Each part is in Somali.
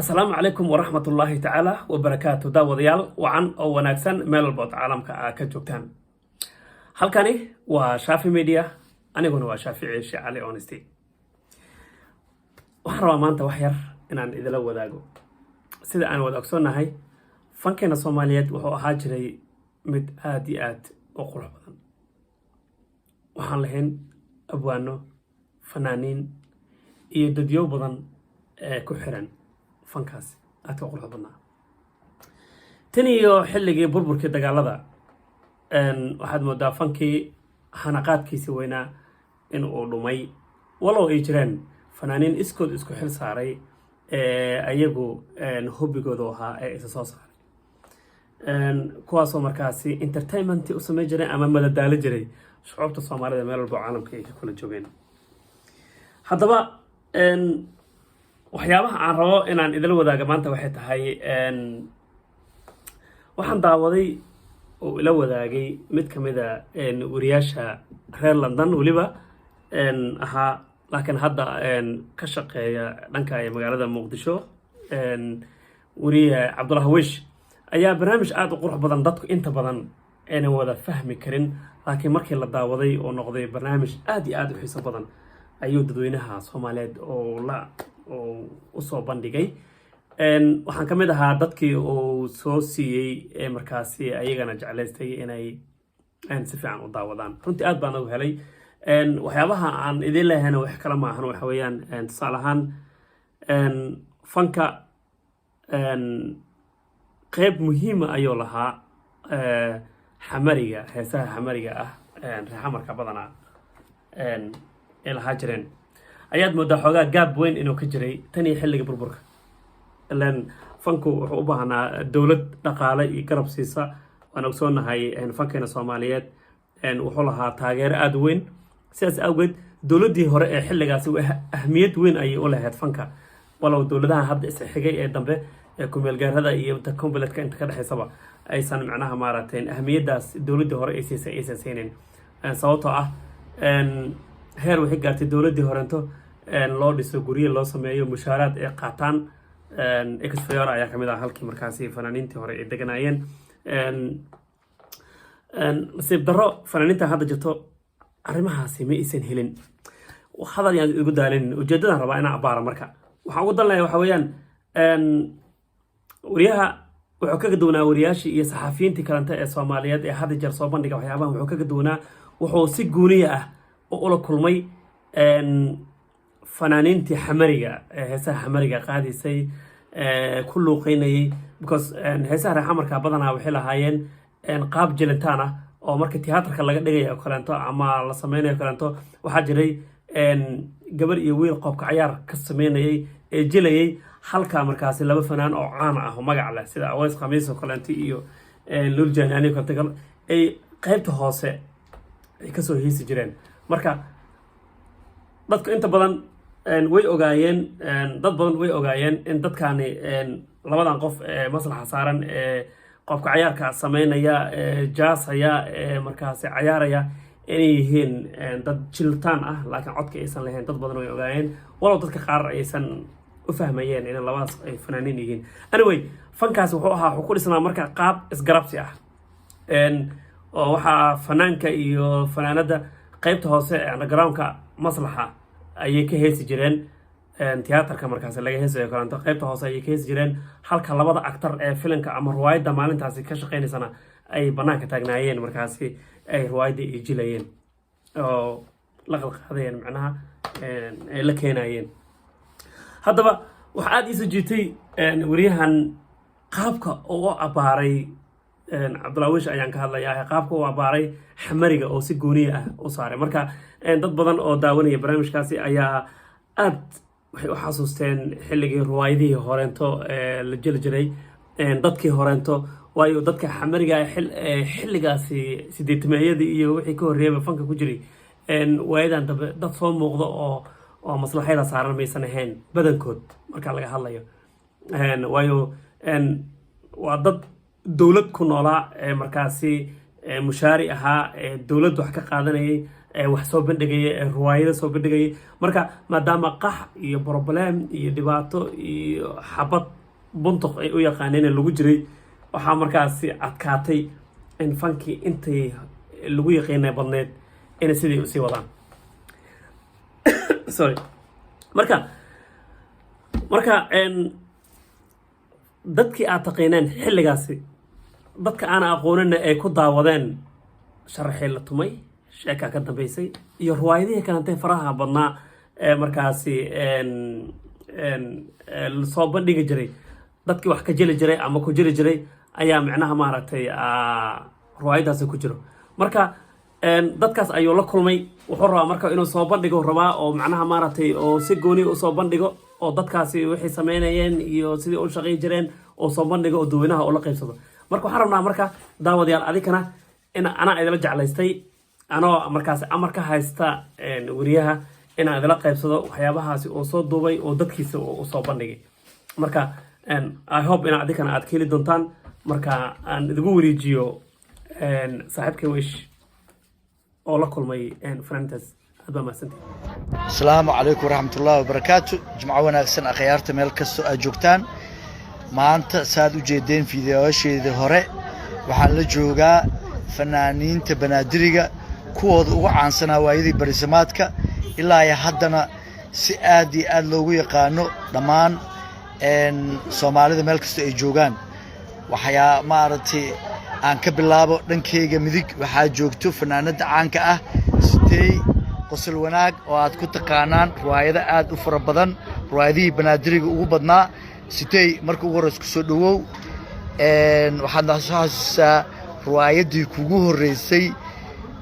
Asalaamu calaykum waraxmat ullaahi tacaala wabarakaatu. Daawadayaal wacan oo wanaagsan, meel walbood caalamka aa ka joogtaan, halkani waa Shaafi Media, aniguna waa Shaafici Sheekh Cali Honesty. Waxaan rabaa maanta wax yar inaan idila wadaago. Sida aan wada ogsoonnahay, fankeena Soomaaliyeed wuxuu ahaa jiray mid aada iyo aad u qurux badan. Waxaan lahayn abwaano, fanaaniin iyo dadyow badan ee ku xiran fankaasi aadka u qurux badnaa. Tan iyo xilligii burburkii dagaalada, waxaad moodaa fankii hanaqaadkiisi weynaa in uu dhumay, walow ay jireen fanaaniin iskood isku xil saaray ee ayagu hobbigoodu ahaa ee isa soo saaray, kuwaasoo markaasi entertainment u samayn jiray ama madadaalo jiray shucuubta Soomaalida meel walbo caalamka ay ka kula joogeen. Haddaba, waxyaabaha aan rabo inaan idila wadaaga maanta waxay tahay, waxaan daawaday oo ila wadaagay mid ka mid a wariyaasha reer London weliba ahaa, laakiin hadda ka shaqeeya dhanka magaalada Muqdisho, weriye Cabdullahi Wish ayaa barnaamij aada u qurux badan, dadku inta badan aynan wada fahmi karin, laakiin markii la daawaday oo noqday barnaamij aada iyo aada u xiiso badan, ayuu dadweynaha Soomaaliyeed oo la oo usoo bandhigay. Waxaan ka mid ahaa dadkii uu soo siiyey, markaasi ayagana jeclaystay inay si fiican u daawadaan. Runtii aad baan ugu helay. Waxyaabaha aan idin leehayna wax kale ma ahan, waxa weeyaan, tusaale ahaan, fanka qeyb muhiima ayuu lahaa, xamariga, heesaha xamariga ah, reexamarka badanaa ay lahaa jireen, ayaad moodaa xoogaa gaab weyn inuu ka jiray tan iyo xilliga burburka. Ilan fanku wuxuu u baahnaa dowlad dhaqaale iyo garab siisa. Waan ogsoonahay, fankeena Soomaaliyeed wuxuu lahaa taageero aada u weyn. Sidaas awgeed, dowladdii hore ee xilligaasi ahmiyad weyn ayay u lahayd fanka, walow dowladaha hadda isxigay ee dambe ee kumeelgaarada iyo inta completka inta ka dhexaysaba aysan macnaha maaragtay ahmiyaddaas dowladdii hore ay siisay aysan siinin, sababtoo ah heer waxay gaartay dowladdii horento loo dhiso guryo, loo sameeyo mushaaraad ay qaataan. Ex Fiora ayaa kamid ah halkii markaasi fanaaniintii hore ay deganaayeen. Nasiib darro, fanaaniinta hadda jirto arrimahaasi ma aysan helin. Hadal yaan igu daalin, ujeedadan rabaa inaan abaara marka waxaan ugu dan lahay waxa weeyaan, wariyaha wuxuu kaga duwanaa wariyaashii iyo saxafiyiintii kalente ee Soomaaliyeed ee hadda jeer soo bandhiga waxyaabahan. Wuxuu kaga duwanaa, wuxuu si gooniya ah oo ula kulmay fanaaniintii xamariga ee heesaha xamariga qaadaysay, ku luuqeynayay, because heesaha reer xamarka badanaa waxay lahaayeen qaab jilintaan ah oo marka tiyaatarka laga dhigayo oo kaleento ama la sameynayo o kaleento, waxaa jiray gabar iyo wiil qoobka cayaar ka sameynayay ee jilayay, halka markaasi laba fanaan oo caan ah oo magac leh sida Aweys Khamiis oo kaleento iyo Luul Jaaniani oo kaleento ay qeybta hoose ay kasoo heesi jireen. Marka dadku inta badan way ogaayeen, dad badan way ogaayeen in dadkani labadan qof ee maslaxa saaran ee qofka cayaarka sameynaya, ee jaasaya, ee markaasi cayaaraya inay yihiin dad jiltaan ah, laakiin codka aysan lahayn. Dad badan way ogaayeen, walow dadka qaar aysan u fahmayeen in labadaas ay fanaaniin yihiin. Anyway, fankaasi wuxuu ahaa, wuxuu ku dhisnaa marka qaab isgarabsi ah, oo waxaa fanaanka iyo fanaanada qeybta hoose ee undergroundka maslaxa ayay ka heesi jireen, tiyaatarka markaasi laga heesayo kaleeto qeybta hoose ayay ka heesi jireen, halka labada actor ee filimka ama riwaayadda maalintaasi ka shaqeynaysana ay banaanka taagnaayeen, markaasi ay riwaayadda ay jilayeen oo la qalqaadayeen, macnaha ay la keenayeen. Haddaba, waxaa aada iisoo jiitay wariyahan qaabka oo u abaaray, Cabdullahi Wish ayaan ka hadlayaa, qaabka u abaaray xamariga oo si gooniya ah u saaray. Marka dad badan oo daawanaya barnaamijkaasi ayaa aad waxay u xasuusteen xilligii riwaayadihii horeento ee la jeli jiray, dadkii horeento, waayo dadka xamariga xilligaasi 80-meeyadii iyo wixii ka horreeyaba fanka ku jiray, waayadan dambe dad soo muuqda oo maslaxyada saaran maysan ahayn badankood marka laga hadlayo, waayo waa dad dowlad ku noolaa ee markaasi mushaari ahaa ee dowladd wax ka qaadanayay. Wax soo bandhigaya ee ruwaayada soo bandhigayay. Marka maadaama qax iyo problem iyo dhibaato iyo xabad buntuq ay u yaqaaneen lagu jiray, waxaa markaasi adkaatay in fankii intay lagu yaqiinay badneed inay sidii usii wadaan. Sorry. Marka dadkii aad taqiineen xilligaasi, dadka aana aqoonina ay ku daawadeen sharaxii la tumay, sheekaa ka dambeysay iyo ruwaayadihii kalentay faraha badnaa ee markaasi soo bandhigi jiray, dadkii wax ka jeli jiray ama ku jiri jiray ayaa micnaha maaragtay ruwaayadaasi ku jiro. Marka dadkaas ayuu la kulmay. Wuxuu rabaa marka inuu soo bandhigo rabaa oo macnaha maaragtay oo si gooni usoo bandhigo oo dadkaasi waxay sameynayeen iyo sidii u shaqayn jireen oo soo bandhigo oo dadweynaha oo la qaybsado. Marka waxaan rabnaa marka, daawadayaal, adikana in anaa idila jeclaystay, anoo markaasi amar ka haysta weriyaha, inaan idila qaybsado waxyaabahaasi oo soo duubay oo dadkiisa oo usoo bandhigay. Marka I hope in adikana aad ka heli doontaan. Marka aan idigu wareejiyo saaxiibkay Wish oo la kulmay fanaaniintaas. Aad baa mahadsantihi. Asalaamu calaykum waraxmatullaahi wabarakaatu. Jimco wanaagsan, akhyaarta meel kastoo aad joogtaan. Maanta saad u jeedeen fiidiyoyaasheedii hore, waxaan la joogaa fanaaniinta banaadiriga kuwooda ugu caansanaa waayadii barisamaadka ilaa iyo haddana si aad iyo aad loogu yaqaano dhammaan Soomaalida meel kastoo ay joogaan. Waxyaa maaragtay aan ka bilaabo dhankeyga midig, waxaa joogto fanaanada caanka ah Sitey Qosol Wanaag, oo aad ku taqaanaan riwaayado aad u fara badan, riwaayadihii banaadiriga ugu badnaa. Sitey, marka ugu horreysa kusoo dhowow. Waxaad na soo xasuusaa riwaayaddii kugu horreysay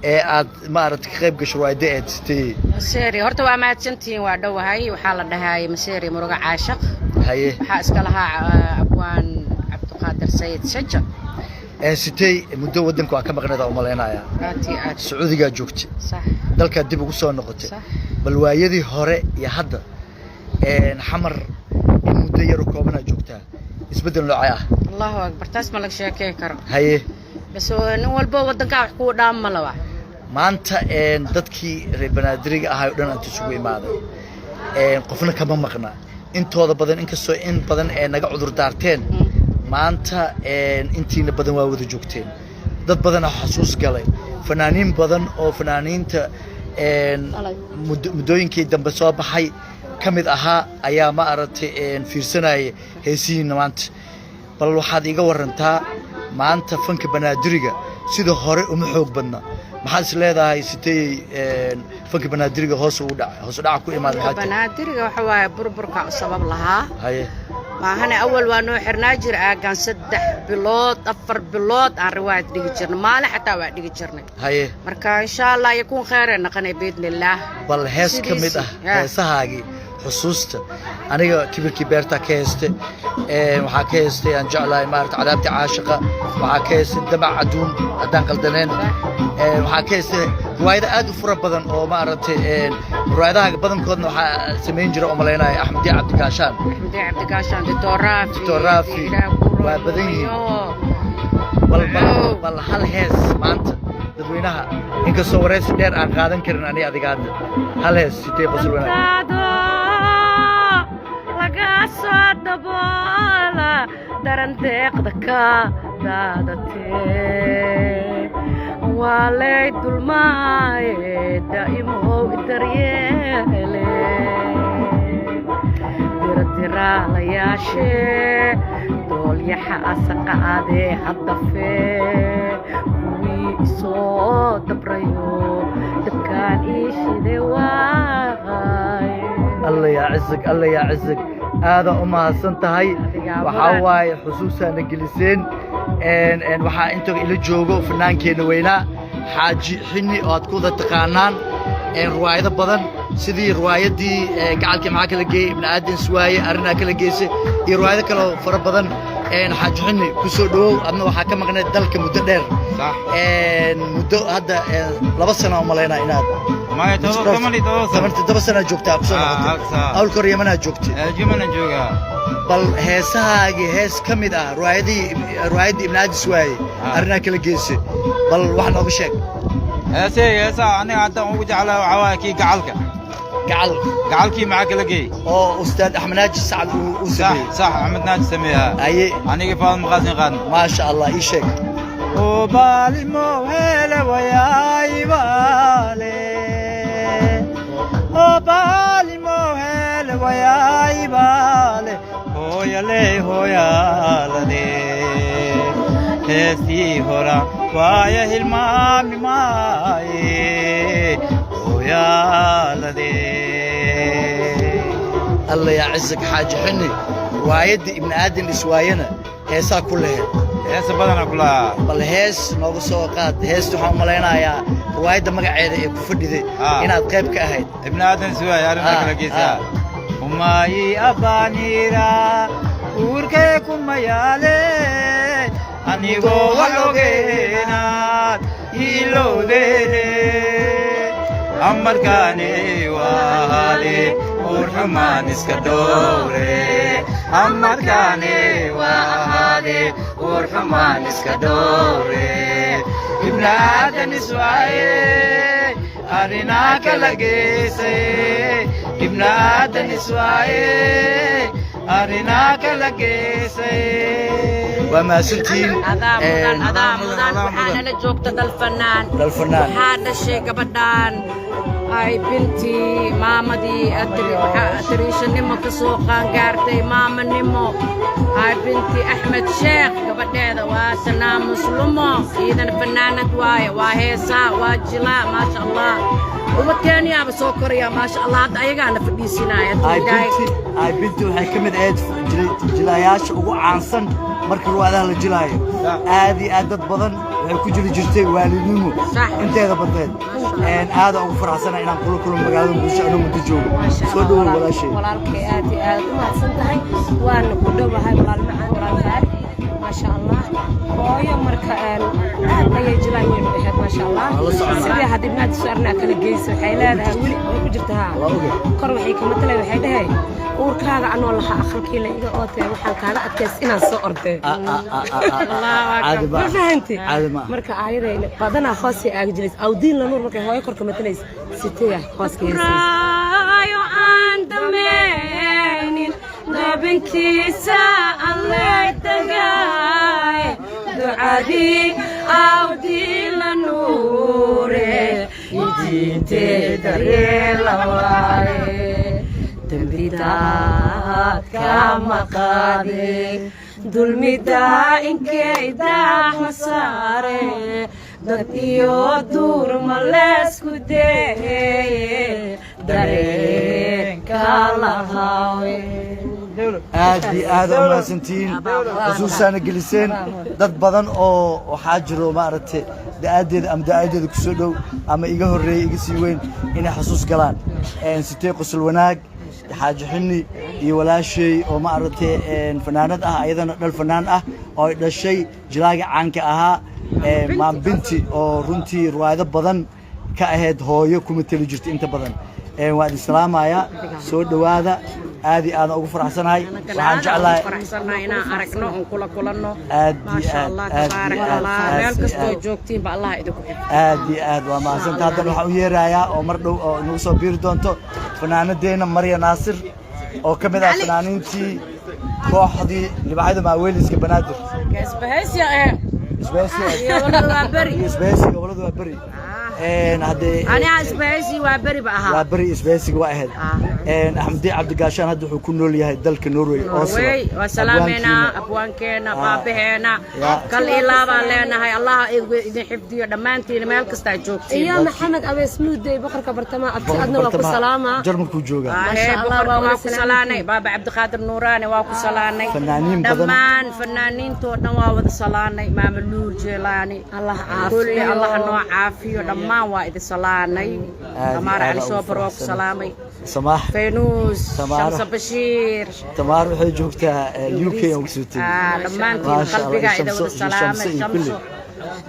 ee aad maaragtay ka qayb gasho, riwaayadda aad Sitey? Maseeri, horta waa mahadsantihiin, waa dhowahay. Waxaa la dhahay Maseeri Muruga Caashaq. Waxaa iska lahaa abwaan Cabdiqaadir Sayid Shaja. Sitey, muddo waddanka waa ka maqneeda u malaynayaa. Aad iyo aad. Sacuudigaa joogtay. Sax. Dalkaad dib ugu soo noqotay. Sax. Bal waayadii hore iyo hadda, Xamar in muddo yaro koobanaa joogtaa, isbeddel noocee ah? Allahu akbar, taas ma laga sheekeyn karo. Bas nin walbo waddankaa wax kuu dhaam ma laba. Maanta dadkii reer banaadiriga ahaa oo dhan anta isugu imaaday, qofna kama maqna intooda badan, inkastoo in badan ee naga cudur daarteen. Maanta intiina badan waa wada joogteen. Dad badanaa xasuus galay, fanaaniin badan oo fanaaniinta muddooyinkii dambe soo baxay ka mid ahaa ayaa ma aragtay fiirsanaya heesihiina maanta. Bal waxaad iiga warantaa, maanta fanka banaadiriga sida hore uma xoog badna. Maxaad is leedahay, Siteyey, fanka banaadiriga hoos ugu dhacay, hoos u dhaca ku imaada maxaa tahay? Banaadiriga waxa waaye burburka u sabab lahaa. Maahane awal waa noo xirnaa jir aagaan 3 bilood, 4 bilood aan riwaayad dhigi jirnay, maalin xataa waa dhigi jirnay. Marka insha Allah yakuun kheyre naqanay biidnillaah. Bal hees ka mid ah Sidiisii, ya. heesahaagii xusuusta. Aniga Kibirkii Beertaa ka heeste, waxaa ka heestay aan jeclahay maarata Cadaabtii Caashiqa, waxaa ka heestay Damac Adduun haddaan qaldaneen, waxaa ka heestay riwaayado aad u fara badan oo maaragtay riwaayadaha badankoodna waxaa samayn jira oo malaynaya Axmediya Cabdigaashaan. Axmediya Cabdigaashaan, Doctor Raafi. Doctor Raafi, waa badan yihiin. Bal hal hees maanta dadweynaha, inkastoo waraysi dheer aan qaadan karin ani adiga hadda, hal hees, Sitee Qosol Wanaag. Laga soo daboola daran deeqda ka daadatee, waa lay dulmaaye, daa'imow daryeele, diradiraalayaashee doolyaxa asaqaadee haddafee, kuwii isoo dabrayo dabkaan ii shide waay. Alla yaa cizig, alla yaa cizig, aadaa u mahadsan tahay. Adigaa waxaa mudan. Waaye xusuusaana geliseen. Waxaa inta ila joogo fanaankeenna weynaa Xaaji Xini oo aad ku wada taqaanaan riwaayado badan, sidii riwaayaddii Gacalkii Maxaa Kala Geeyey, Ibni Aadan Iswaaye, Arrinaa Kala Geysay iyo riwaayado kale oo fara badan. Xaaji Xini, ku soo dhowow. Adna waxaa ka maqnayd dalka muddo dheer. Sax. Muddo hadda 2 sano u malaynaa inaad Maya, 17 sano. 17 sanaa joogtaa kusoo Ah, noqotay. hal saa. Awlka hor Yamanaa joogtay. Yemen joogaa. Bal heesahaagii hees ka mid ah, riwaayaddii Ibni Aadis waaye, Ah. Arrinaa Kala Geysay, bal wax nooga sheeg. Heeseyga, heesaha aniga hadda ugu jeclaa waxaa waaye kii gacalka. Gacal. Gacalkii maxaa kala geey? Oo Ustaad Axmed Naaji Sacad uu Sax. sameeyey. Sax, Axmed Naaji sameeyaa. Haye. Anigii Faadma Qaasin qaadna. Maasha Allah, ii sheeg. Obalimo hele wayaibale, Obalimo hele wayaibale, hooyale hooyalade, heestii hora waaya hilmaami maaye, hooyalade. Alla yaa cizak, Xaaji Xini, riwaayadda Ibni Aadan Iswaayana heesaa ku laheyd. Heesa badana kulahaa. Bal hees nooga soo qaad. Heesta waxaan u malaynayaa riwaayadda magaceeda ee ku fadhiday inaad qayb ka ahayd. Ibni Aadan Iswaaya arrinta kala geysaa. Umayi abanira uurkee kumayaale, anigoo wax ogeenaad ilowdeene, amarkaani waade uurxumaan iska dhowre, amarkaani waade uurxumaan iska dhowre, Ibnaadan iswaaye arrinaa kala geysay, Ibnaadan iswaaye arrinaa kala geysay. Waa mahadsantihiin. Adaa mudan, adaa mudan. Waxaana la joogta dal fanaan. Dal fanaan. Waxaa dhashay gabadhaan ay bintii maamadii atariishanimo ka soo qaangaartay, maamanimo, ay binti Axmed Sheekh gabadheeda waa Tanaa Muslumo. Iidana fanaanad waaye, waa heesaa, waa jilaa, maasha Allah. Ubadkeeniyaaba soo koraya, maasha Allah. Hadda ayagaana fadhiisinaya. Ay binti, ay binti waxay ka mid ahayd jilayaasha ugu caansan marka ruwaadaha la jilaayo. Aad iyo aad dad badan waxay ku jiri jirtay waalidnimo inteeda badneed. Aada ugu faraxsana inaan kula kulmo magaalada Muqdisho anoo muddo joogo. Soo dhawow, walaashay. Walaalkay, aad iyo aad u mahadsan tahay, waana ku dhowahay, walaal macaan, walaal qaali, maasha Allah. Hooyo marka aad ayay jilaan weyn u ahayd, maasha Allah. Waa la soconaa. Sidii hadda Ibnaad Suarnaa kala geyso, waxay leedahay weli way ku jirta haa. Waa ogahay. Kor waxay ka matalay, waxay dhahay: "Uurkaaga anoo lahaa aqalkii la iga ootay, waxaan kaaga adkays inaan soo ordee." Caadi ma Ma fahanti? Caadi ma. Marka aayadayna badanaa hoosay aaga jilays awdiin la nuur. Markay hooyo korka matalaysa, siteya hooska heesaysa. Raayo aan dhamaynin dabinkiisa allay tagay, ducadii awdii la nuure, idiintee daryeela waaye, dembidaad kama qaade, dulmidaa inkay daaxma saare, dad iyo duur ma leesku deeye, dareenka lahaawe. Aad iyo aad u mahadsantihiin, xusuusaana geliseen. Dad badan oo waxaa jiro, maaragtay, da'adeeda ama da'adeeda kusoo dhow ama iga horreeyey, iga sii weyn, inay xusuus galaan. Sitee qosol wanaag, Xaaji Xini iyo walaashay oo, maaragtay, fanaanad ah, ayadana dhal fanaan ah oo ay dhashay jilaaga caanka ahaa, Maam Binti, oo runtii riwaayado badan ka ahayd hooyo kuma teli jirta inta badan. Waa idin salaamayaa, soo dhowaada. Aad iyo aadaan ugu faraxsanahay. Waxaan jeclahay Faraxsanahay inaan aragno oon kula kulanno. Aad iyo Maasha aad, Allah. Aad iyo Tabaarak aad, Allah. aad Meel iyo kastoo aad. joogtiinba Allah idinku xifdiyo. Aad iyo aad waa mahadsanta. Haddana waxaan u yeerayaa oo mar dhow oo inagu soo biiri doonto fanaanadeena Marya Naasir, oo ka mid ah fanaaniintii kooxdii Libaaxyada Maaweeliska Banaadir. Isbahaysiya eh. Isbahaysiga. Iyo Gobolada Waa Beri. Iyo isbahaysiga Gobolada Waa Beri. Haddee Aniga isbahaysi Waa Beri ba ahaa. Waa Beri, isbahaysiga waa ahayd. Axmedi Cabdigaashaan hadda wuxuu ku nool yahay dalka Norway, Oslo. Norway. Waa salaameynaa abwaankeena, baabaheena. Kal ilaabaan leenahay, Allah idin xifdiyo dhammaantiin meel kastaa joogtiin. Iyo Maxamed Abees Muudey, boqorka bartamaha, abti, adna waa ku salaamaa. Jarmalkuu joogaa. Maasha Allah, boqorka waa waa ku wada salaanay, baaba Cabdiqaadir Nuuraane waa ku salaanay. Fanaaniin badan. Dhammaan fanaaniintoo dhan waa wada salaanay, Maama Luul Jeelaani. Allah Kulli. Caafiyo. Allah noo caafiyo, dhammaan waa idin salaanay. Aad iyo Tamaar aad Cali ugu Soobar waa ku faraxsanahay. salaamay. Samaax. Faynuus. Tamaara. Shamsa Bashiir. Tamaar waxay joogtaa UK aan kusoo tegey. Dhammaantiin Maasha Allah, qalbigaa iyo idin wada Shamso- iyo salaamay. Shamso iyo kulli. Shamso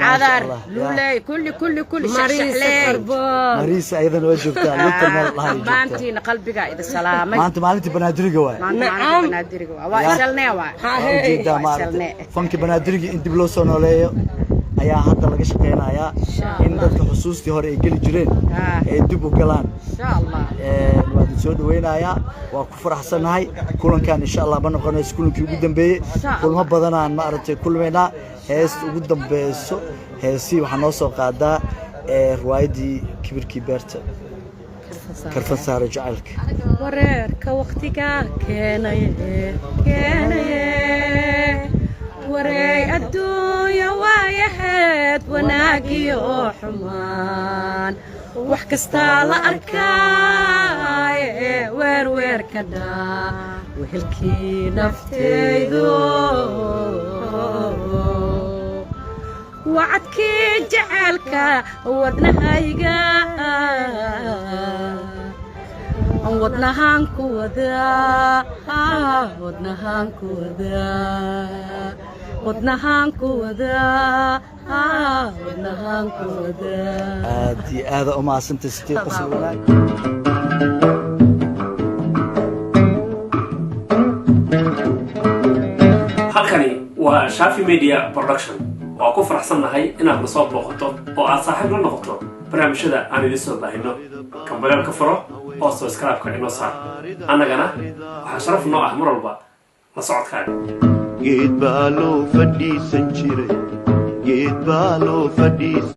Cadar. Allah, ya. Luuley, kulli kulli kulli. Mariisa. Shaxshaxley. Karboon. Mariisa ayadana waa joogtaa, Luton meel lahay joogtaa. Dhammaantiin qalbigaa idin salaamay. Maanta maalintii Banaadiriga waay. Maanta maalinta Banaadiriga waa isalnee waa. Waa ujeedaa, Waa maaragtay, isalnee. fanki Banaadiriga in dib loo soo nooleeyo. Ayaa hadda laga shaqeynayaa in dadka xusuustii hore ay geli jireen ay dib u galaan. Insha Allah. Waa idin soo dhaweynayaa, waa ku faraxsannahay kulankan. Insha Allah ma noqonayso kulankii ugu dambeeyey. Kulmo badanaan, ma aragtay, kulmaynaa. Heesta ugu dambeyso, heesii waxaa noo soo qaadaa riwaayaddii Kibirkii Beerta, Karfan Saare Jacaylka. Wareerka waqtiga keenaye, keenaye, wareey adduunya waayaheed, wanaagiyo xumaan wax kastaa la arkaaye, weerweerka dhaa, wehelkii naftaydu, wacadkii jaceelka, wadnahayga wadnahaan ku wadaa, wadnahaan ku wadaa, wadnahaan ku wadaa, wadnahaan ku wadaa. Aad iyo aada u mahadsantay sitee, qosol wanaag. Halkani waa Shaafi Media Production. Waa ku faraxsannahay inaad na soo booqato oo aad saaxiib la noqoto barnaamijyada aan idin soo baahino. Gambaleelka furo oo subscribe-ka inoo saar. Annagana waxaa sharaf noo ah mar walba la socodkaaga. Geed baa loo fadhiisan jiray, geed baa loo fadhiisan.